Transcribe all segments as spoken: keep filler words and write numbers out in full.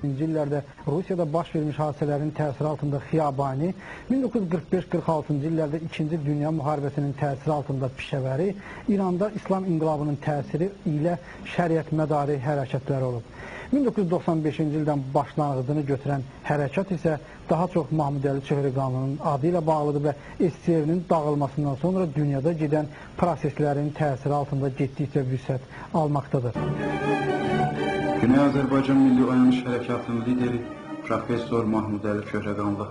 ایللرده روسیادا باش وئرمیش حادثه‌لرین تأثیری آلتیندا خیابانی، مین دوققوز یوز قیرخ بئش قیرخ آلتینجی ایللرده ایکینجی دونیا محاربه‌سینین تأثیری آلتیندا پیشه‌وری، ایراندا ایسلام انقلابینین تأثیری ایله شریعتمداری حرکتلری اولوب. مین دوققوز یوز دوخسان بئشینجی ایلدن باشلانغیجینی گؤتورن حرکت ایسه داها چوخ محمودعلی چهرگانلی‌نین آدی ایله باغلیدیر و SSRİ-نین داغیلماسیندان سونرا دونیادا گئدن پروسئسلرین تأثیری آلتیندا گئتدیکجه وسعت آلماقدادیر. گونئی آذربایجان میللی اویانیش حرکاتینین لیدری پروفسور محمودعلی چهرگانلی.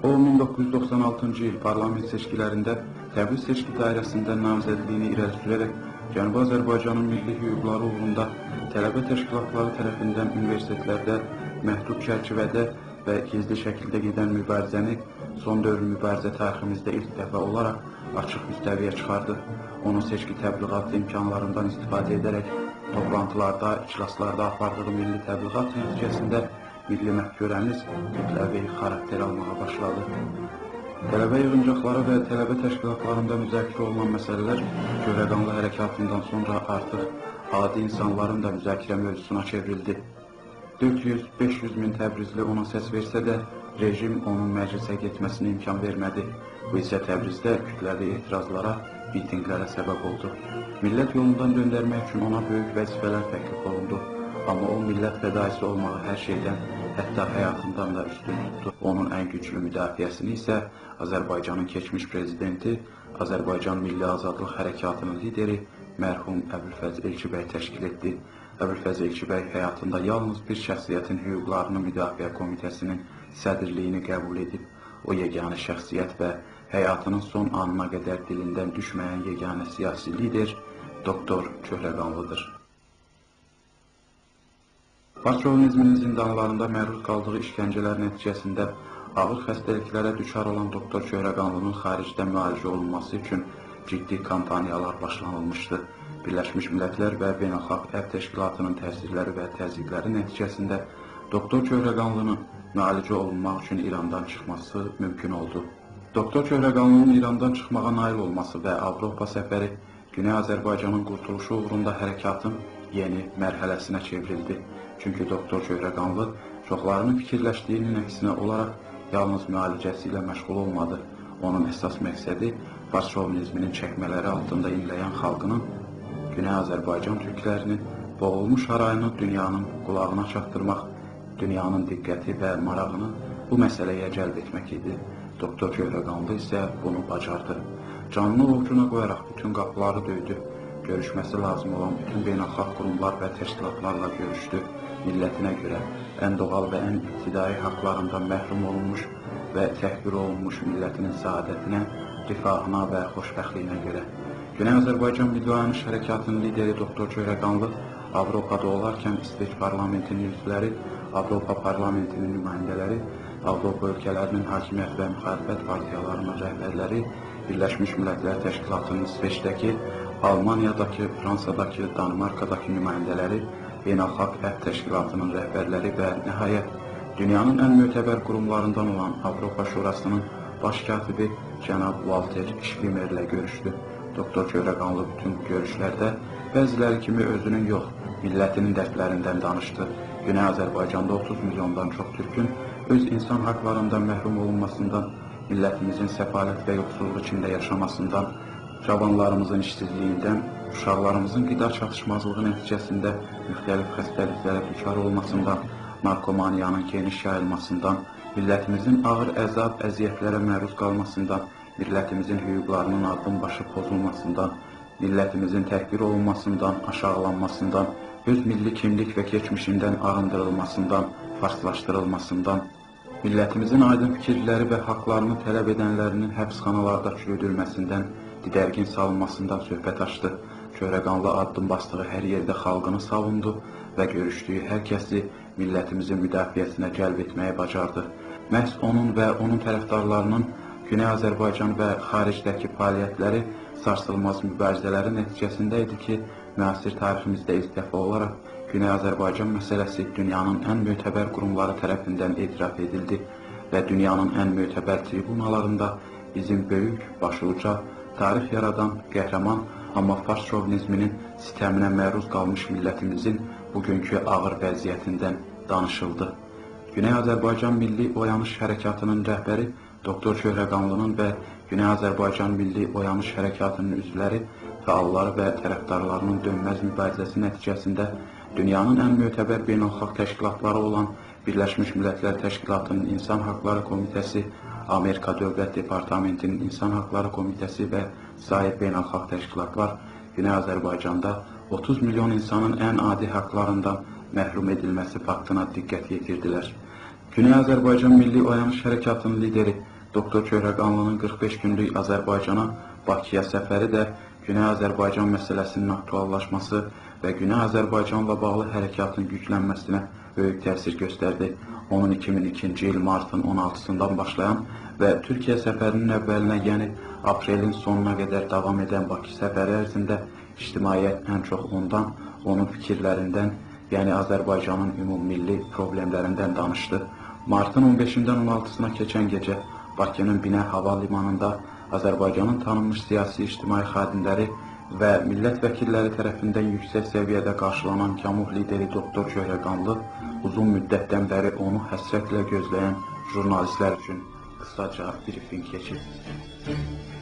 او، مین دوققوز یوز دوخسان آلتینجی ایل پارلامئنت سئچکیلرینده تبریز سئچکی دایره‌سینده نامزدلیگینی ایره‌لی سوره‌رک جنوبی آذربایجانین میللی حقوقلاری اوغروندا طلبه تشکیلاتلاری طرفیندن اونیوئرسیتئتلرده محدود چرچیوه‌ده و گیزلی شکیلده گئدن موباریزه‌نی سون دؤور موباریزه تاریخیمیزده ایلک دفعه اولاراق آچیق مستوی‌یه چیخاردی. اونون سئچکی تبلیغاتی امکانلاریندان استفاده ائده‌رک توپلانتیلاردا، اجلاسلاردا آپاردیغی میللی تبلیغات نتیجه‌سینده میللی مفکوره‌میز کوتله‌وی خاراکتر آلماغا باشلادی. طلبه ییغینجاقلاری و طلبه تشکیلاتلاریندا مذاکره اولونان مسئله‌لر چهرگانلی حرکاتیندان سونرا آرتیق عادی اینسانلارین دا مذاکره موضوعسونا چئوریلدی. دؤرد یوز، بئش یوز مین تبریزلی اونا سس وئرسه ده، رژیم اونون مجلسه گئتمه‌سینه امکان وئرمه‌دی. بو ایسه تبریزده کوتله‌وی اعتراضلارا، میتینگلره سبب اولدو. میللت یولوندان دؤندرمک اوچون اونا بؤیوک وظیفه‌لر تکلیف اولوندو. آمما او، میللت فدایی‌سی اولماغی هر شئیدن، حتی حیاتیندان دا اوستون توتدو. اونون ان گوجلو مدافعه‌سینی ایسه آذربایجانین کئچمیش پرزیدنتی، آذربایجان میللی آزادلیق حرکاتینین لیدری مرحوم ابوالفضل ائلچی‌بی تشکیل ائتدی. ابوالفضل ائلچی‌بی حیاتیندا یالنیز بیر شخصیتین حقوقلارینی مدافعه کمیته‌سینین صدرلیگینی قبول ائدیب، او یگانه شخصیت و حیاتینین سون آنینا قدر دیلیندن دوشمه‌ین یگانه سیاسی لیدر دوکتور چهرگانلی‌دیر. فارس شووینیزمینین زیندانلاریندا معروض قالدیغی ایشکنجه‌لر نتیجه‌سینده آغیر خسته‌لیکلره دچار اولان دوکتور چهرگانلی‌نین خارجده معالجه اولونماسی اوچون جدی کامپانیالار باشلانیلمیشدی. بیرلشمیش میللتلر و بین‌الخالق عفو تشکیلاتینین تأثیرلری و تضییقلری نتیجه‌سینده دوکتور چهرگانلی‌نین معالجه اولونماق اوچون ایراندان چیخماسی مومکون اولدو. دوکتور چهرگانلی‌نین ایراندان چیخماغا نایل اولماسی و آوروپا سفری گونئی آذربایجانین قورتولوشو اوغروندا حرکاتین یئنی مرحله‌سینه چئوریلدی. چونکی دوکتور چهرگانلی چوخلارینین فیکیرلشدیگینین عکسینه اولاراق یالنیز معالجه‌سی ایله مشغول اولمادی. اونون اساس مقصدی فارس شووینیزمینین چکمه‌لری آلتیندا اینله‌ین خالقینین، گونئی آذربایجان تورکلرینین بوغولموش هارایینی دونیانین قولاغینا چاتدیرماق، دونیانین دقتی و ماراغینی بو مسئله‌یه جلب ائتمک ایدی. دوکتور چهرگانلی ایسه بونو باجاردی. جانینی اووجونا قویاراق بوتون قاپیلاری دؤیدو. گؤروشمه‌سی لازیم اولان بوتون بین‌الخالق قوروملار و تشکیلاتلارلا گؤروشدو. میللتینه گؤره ان دوغال و ان ابتدایی حاقلاریندان محروم اولونموش و تحقیر اولونموش میللتینین سعادتینه، رفاهینا و خوشبختلیگینه گؤره. گونئی آذربایجان میللی اویانیش حرکاتینین لیدری دوکتور چهرگانلی آوروپادا اولارکن ایسوئچ پارلامئنتینین عضولری، آوروپا پارلامئنتینین نماینده‌لری، آوروپا اؤلکه‌لرینین حاکمیت و مخالفت پارتیالارینین رهبرلری، بیرلشمیش میللتلر تشکیلاتینین ایسوئچده‌کی، آلمانیاداکی، فرانساداکی، دانیمارکاداکی نماینده‌لری، بین‌الخالق عفو تشکیلاتینین رهبرلری و نهایت دونیانین ان معتبر قوروملاریندان اولان آوروپا شوراسینین باش کاتبی جناب والتر شویمرله گؤروشدو. دوکتور چهرگانلی بوتون بو گؤروشلرده بعضیلری کیمی اؤزونون یوخ، میللتینین دردلریندن دانیشدی. گونئی آذربایجاندا اوتوز میلیوندان چوخ تورکون اؤز اینسان حاقلاریندان محروم اولونماسیندان، میللتیمیزین سفالت و یوخسوللوق ایچینده یاشاماسیندان، جاوانلاریمیزین ایشسیزلیگیندن، اوشاقلاریمیزین قیدا چاتیشمازلیغی نتیجه‌سینده موختلیف خسته‌لیکلره دوچار اولماسیندان، نارکومانیانین گئنیش یاییلماسیندان، میللتیمیزین آغیر عذاب، اذیتلره معروض قالماسیندان، میللتیمیزین حقوقلارینین آددیم باشی پوزولماسیندان، میللتیمیزین تحقیر اولونماسیندان، آشاغیلانماسیندان، اؤز میللی کیملیک و کئچمیشیندن آریندیریلماسیندان، فارسلاشدیریلماسیندان، میللتیمیزین آیدین فیکیرلری و حاقلارینی طلب ائدنلرینین حبسخانالاردا چورودولمه‌سیندن، دیدرگین سالینماسیندان صحبت آچدی. چهرگانلی آددیم باسدیغی هر یئرده خالقینی ساووندو و گؤروشدویو هر کسی میللتیمیزین مدافعه‌سینه جلب ائتمه‌یی باجاردی. محض اونون و اونون طرفدارلارینین گونئی آذربایجان و خاریجده‌کی فعالیتلری سارسیلماز موباریزه‌لری نتیجه‌سینده ایدی کی، معاصر تاریخیمیزده ایلک دفعه اولاراق گونئی آذربایجان مسئله‌سی دونیانین ان معتبر قوروملاری طرفیندن اعتراف ائدیلدی و دونیانین ان معتبر تریبونالاریندا بیزیم بؤیوک، باشی اوجا، تاریخ یارادان، قهرمان، آمما فارس شووینیزمینین ستمینه معروض قالمیش میللتیمیزین بوگونکو آغیر وضعیتیندن دانیشیلدی. گونئی آذربایجان میللی اویانیش حرکاتی‌نین رهبری دوکتور چهرگانلی‌نین و گونئی آذربایجان میللی اویانیش حرکاتی‌نین عضولری، فعاللاری و طرفدارلاری‌نین دؤنمز موباریزه‌سی نتیجه‌سینده دونیانین ان معتبر بین‌الخالق تشکیلاتلاری اولان بیرلشمیش میللتلر تشکیلاتی‌نین اینسان حاقلاری کومیته‌سی، آمریکا دؤولت دپارتامئنتی‌نین اینسان حاقلاری کومیته‌سی و سایر بین‌الخالق تشکیلاتلار گونئی آذربایجاندا اوتوز میلیون اینسانین ان عادی حاقلاریندان محروم ائدیلمه‌سی فاکتینا دقت یئتیردیلر. گونئی آذربایجان میللی اویانیش حرکاتی‌نین لیدری دوکتور چهرگانلی‌نین قیرخ بئش گونلوک آذربایجانا، باکی‌یا سفری ده گونئی آذربایجان مسئله‌سی‌نین آکتواللاشماسی و گونئی آذربایجانلا باغلی حرکاتین گوجلنمه‌سینه بؤیوک تأثیر گؤستردی. اونون ایکی مین ایکینجی ایل مارتین اون آلتی‌سیندان باشلایان و تورکیه سفری‌نین اوّلینه، یعنی آپرئلین سونونا قدر داوام ائدن باکی سفری عرضینده اجتماعیت ان چوخ اوندان، اونون فیکیرلریندن، یعنی آذربایجانین عمومی‌میللی پروبلئملریندن دانیشدی. مارتین اون بئشیندن اون آلتی‌سینا کئچن گئجه باکی‌نین بینه هاوا لیمانیندا آذربایجانین تانینمیش سیاسی اجتماعی خادملری و میللت وکیللری طرفیندن یوکسک سویه‌ده قارشیلانان گاموح لیدری دوکتور چهرگانلی اوزون مدتدن بری اونو حسرتله گؤزله‌ین ژورنالیستلر اوچون قیساجا بریفینگ کئچیردی.